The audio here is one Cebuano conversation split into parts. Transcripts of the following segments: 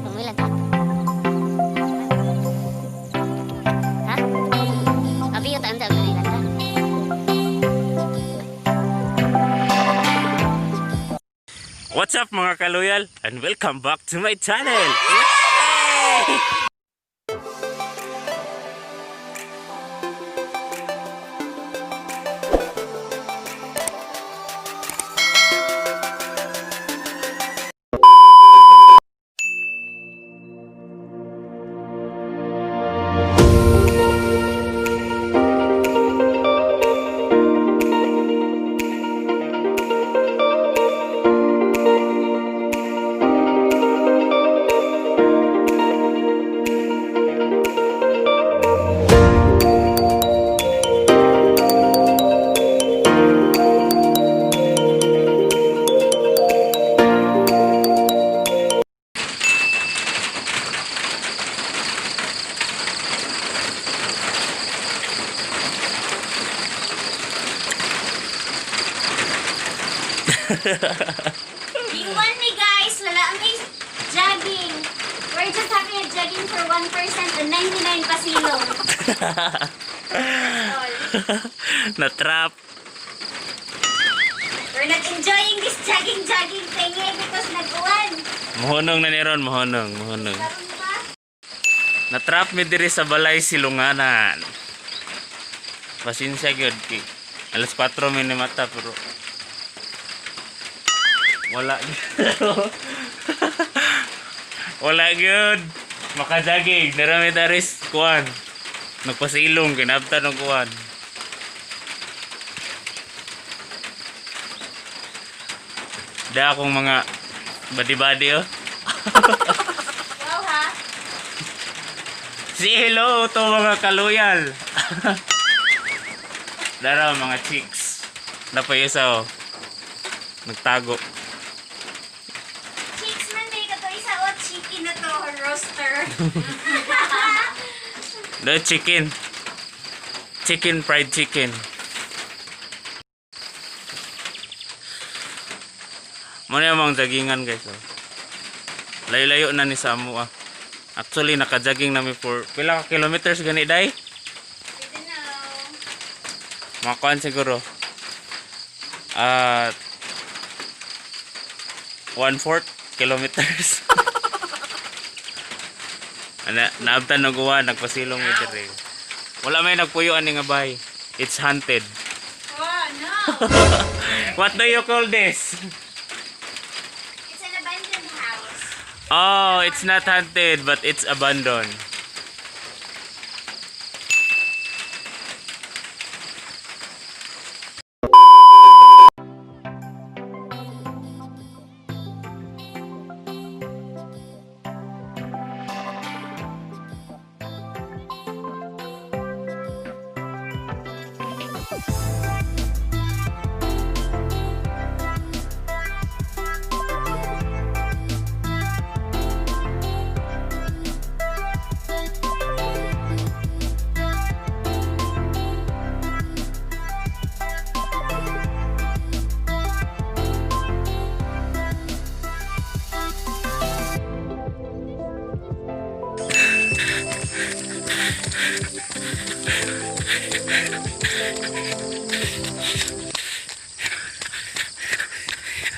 Pangulan ta. Ha? Abiyo ta anda ang ta. What's up, mga kaluyal, and welcome back to my channel! Iwan me, guys, wala may jogging. We're just having a jogging for 1% and 99 pasilong. That's all. Na-trap! We're not enjoying this jogging jogging thingy because nag-uwan. Mohonong na ni Ron, mohonong, mohonong. Karon pa. Na-trap mi diri sa balay Silunganan. Pasensya gyud kay alas 4 mi ni mata pero wala wala gyud makajaging narami taris kuan nagpasilong kinabtan og kuan. Da akong mga badi-badi oh. Wow ha. Say hello to mga kaluyal. Dara mga chicks. Napay isa oh. Nagtago. Chicks man may kato isa o chicken na to roaster. The chicken. Chicken, fried chicken. Muna yung mga jagingan, guys. Oh. Layo-layo na ni sa amo ah. Actually, naka-jogging nami for pila ka kilometers gani day? I don't know. Mga kuan siguro. Ah, 1/4 kilometers. Ana, naabtan og uwan, nagpasilong mi diri. Wala may nagpuyo ani nga bay. It's haunted. Oh no. What do you call this? It's an abandoned house. Oh, it's not haunted, but it's abandoned.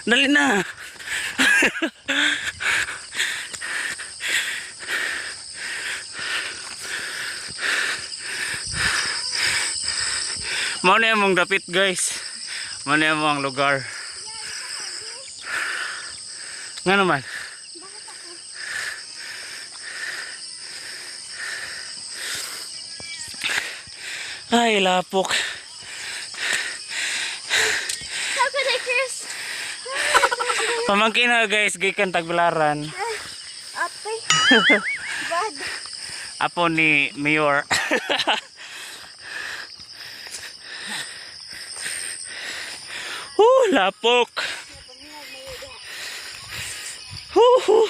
Dali na. Mao na yung dapit, guys. Mao na yung lugar. Nga naman. Ay, lapok. How could I curse? Pamangkin na, guys, gikan tagbilaran. Apay. Bad. Apo ni Mayor. Huh, lapok. Huh, huh.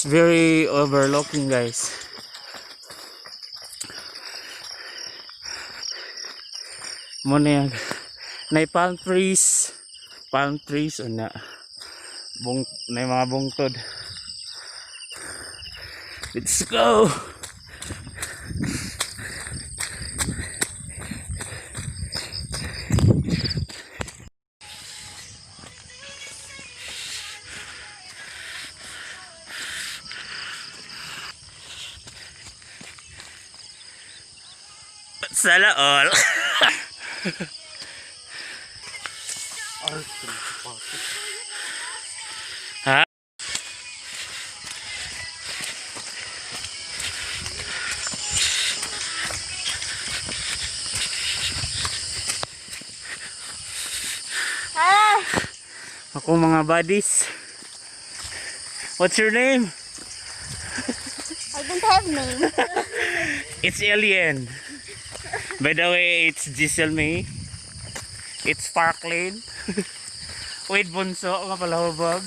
It's very overlooking, guys. Mao na yan. Nay palm trees. Palm trees una. Bung nay mga bungtod. Let's go. Sana all. Ha? Ah, Ako mga buddies. What's your name? I don't have name. It's Alien. By the way, it's Giselle May. It's Parklane. Wait, bunso, nga pala hubog.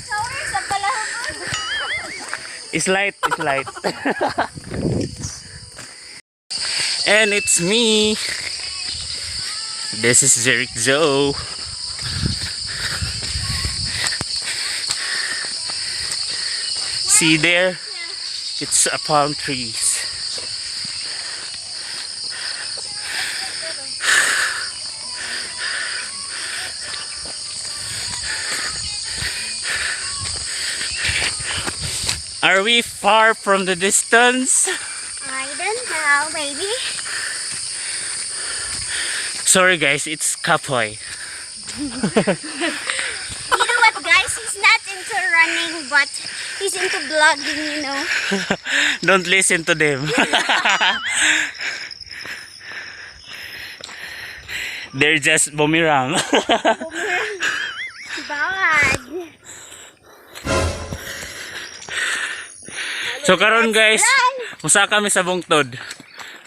Sorry sa pala. It's light, it's light. And it's me. This is Jerick Joe. See there? It's a palm trees. Are we far from the distance? I don't know, baby. Sorry guys, it's Kapoy. You know what, guys? He's not into running, but he's into vlogging. Don't listen to them. They're just boomerang. Bad. So karon guys, musa kami sa bungtod.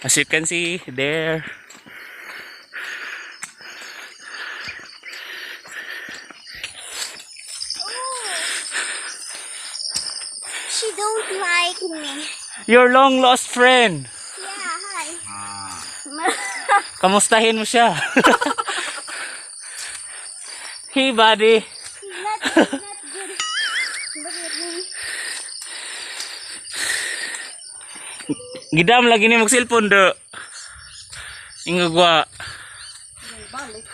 As you can see there. Oh. She don't like me. Your long lost friend. Yeah, hi. Kamustahin mo siya? Hey buddy. He's not good. Look at me. Gidam lagi ni mag-cellphone do. Ingagwa. Balik.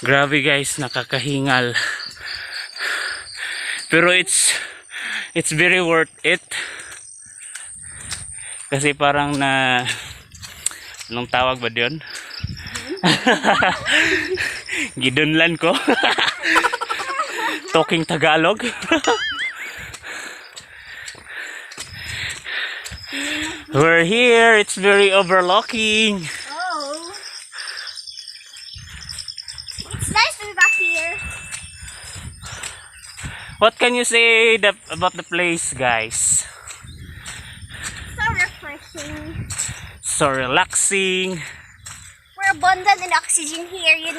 Grabe guys, nakakahingal. Pero it's very worth it. Kasi parang na, anong tawag ba 'yun? Gidunlan ko. Talking Tagalog. We're here. It's very overlooking. Oh. It's nice to be back here. What can you say about the place, guys? So refreshing. So relaxing. We're abundant in oxygen here.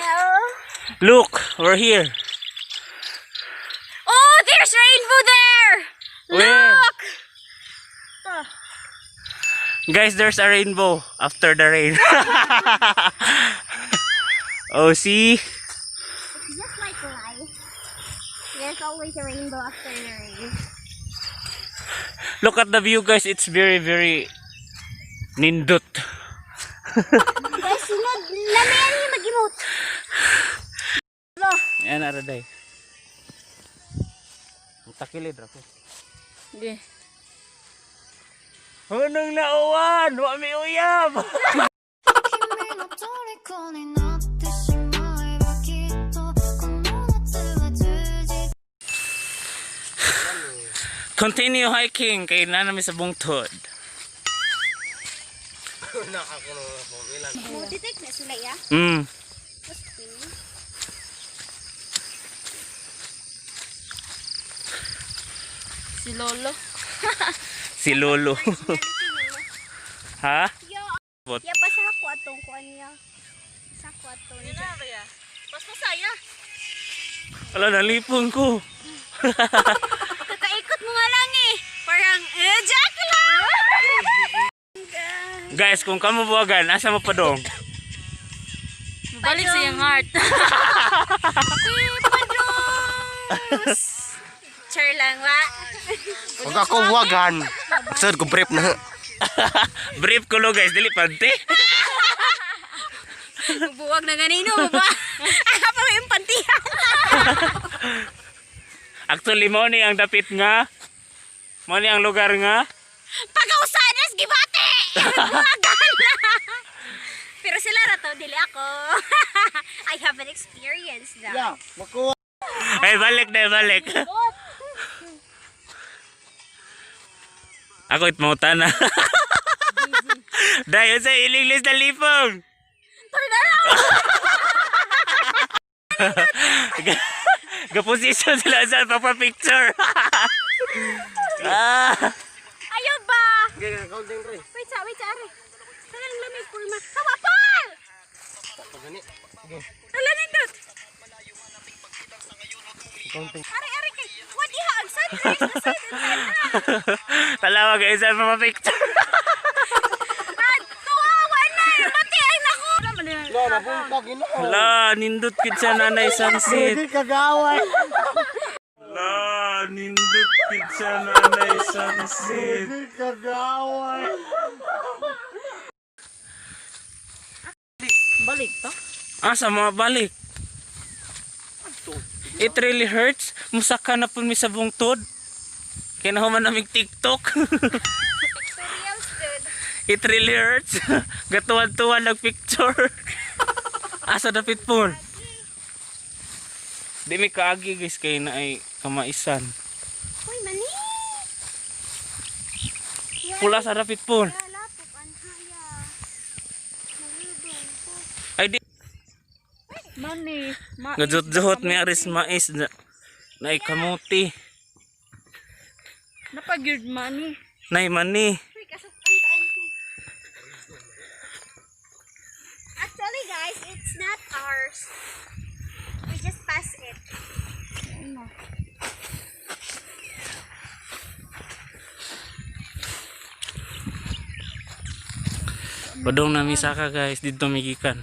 Look, we're here. Oh, there's rainbow there! Where? Look! Guys, there's a rainbow after the rain. Oh, see? It's just like life. There's always a rainbow after the rain. Look at the view, guys. It's very, very nindot. Guys, sunod, lamayan niyo mag-emote. Lo. Ayan, araday. Ang takilid, rako. Hindi. Hunong nauwan! Wa mi uyab! 君の虜になってしまえばきっとこの夏は充実 Continue hiking kay na namin sa bungtod. Mo-detect na sila, ya? Si Lolo. Si Lolo. Ha? Yo, What? ya pa sa ako atong. ko ato. Yun na ba ya? Basta saya. Ala, nalipong ko. Kakaikot mo nga lang eh. Parang, eh, Jack lang! Guys, kung kamo buwagan, asa mo padong? Balik sa iyang heart. Padong! Char lang, wa? Huwag ako wagan. Sir, ko brief na. Brief ko lo guys, dili pante. Buwag na ganino mo ba? Ah, pa yung pantihan. Actually, mo ni ang dapit nga. Mo ni ang lugar nga. Pagausanas, gibate! Buwagan na! Pero sila rato, dili ako. I have an experience na. Yeah, makuha. Ay, balik na, balik. Ako itmauta na. Dahil sa ilinglis na lipong. Gaposisyon sila sa pagpa-picture. Ah. Ayaw ba? Wait sa, are. Sana lang lamig pulma. Hawa, Paul! Ala, nindot. Are, are, kay. What iha ang sunrise? Talawa guys, sa pagpa-picture. Ah, tuwawa na. Pati ay naku. No, nabuntag ino. La, nindot kid sa nanay sunset. Hindi kagaway. La, nindot kid sa nanay sunset. Hindi kagaway. Balik to? Ah, sa mga balik. It really hurts. Musaka na po mi sa bungtod. Kaya nahuman naming TikTok. Pictorials, dude. It really hurts. Gatuwan-tuwan nagpicture. Asa dapit po. Di mi kaagi guys kay na ay kamaisan. Uy, mani. Pula sa dapit po. Lapok, anhaya. Nalibong po. Ay di Money. Ma gajot-jot mi aris mais na, na ay kamuti. Napagyud money. Nay mani. Uy, kasok ang taan ko. Actually, guys, it's not ours. We just pass it. Padong na misaka guys didto migikan.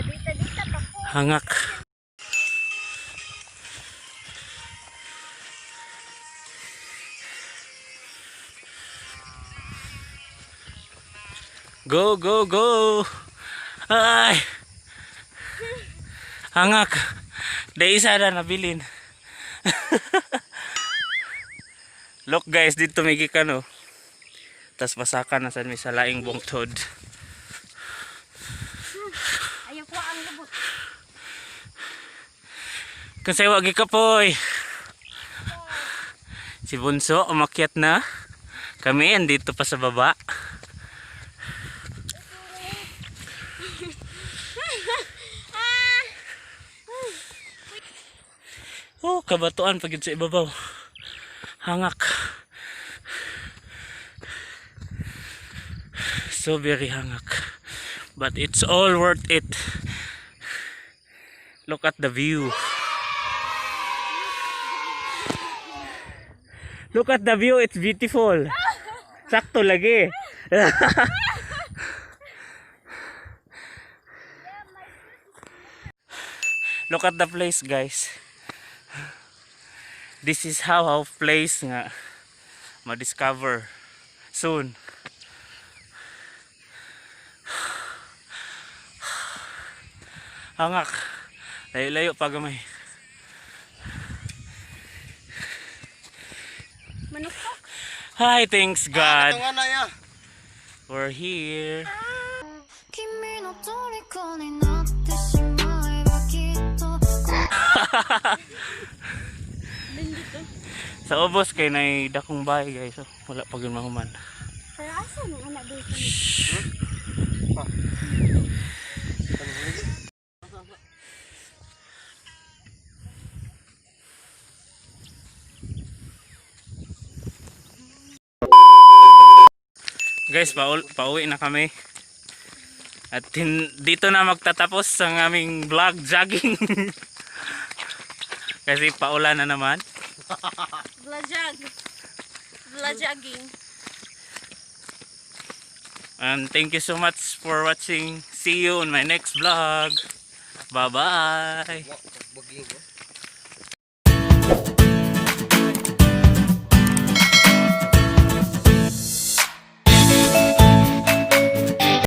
Dita-dita pa po. Hangak. Go, go, go! Ay! Hangak. Dahil isa na nabilin. Look guys, dito may gikan oh. Tas masaka na sa may salaing bungtod. Ayaw ko ang lubot. Kasi wag ikapoy. Si Bunso umakyat na. Kami andito pa sa baba. Oh, kabatuan pag sa ibabaw. Hangak. So very hangak. But it's all worth it. Look at the view. Look at the view, it's beautiful. Sakto lagi. Look at the place, guys. This is how place nga ma-discover soon. Hangak. Layo-layo pa gamay. Manukok. Hi, thanks God. Ito nga na ya. We're here. 君の虜になってしまえばきっと Sa ubos kay nay dakong bahay guys. Oh, wala pa gyud mahuman. Pero asa nung anak dito? Guys, pauwi na kami. At dito na magtatapos ang aming vlog jogging. Kasi paulan na naman. Vlog. Vlogging. And thank you so much for watching. See you on my next vlog. Bye-bye. Baging.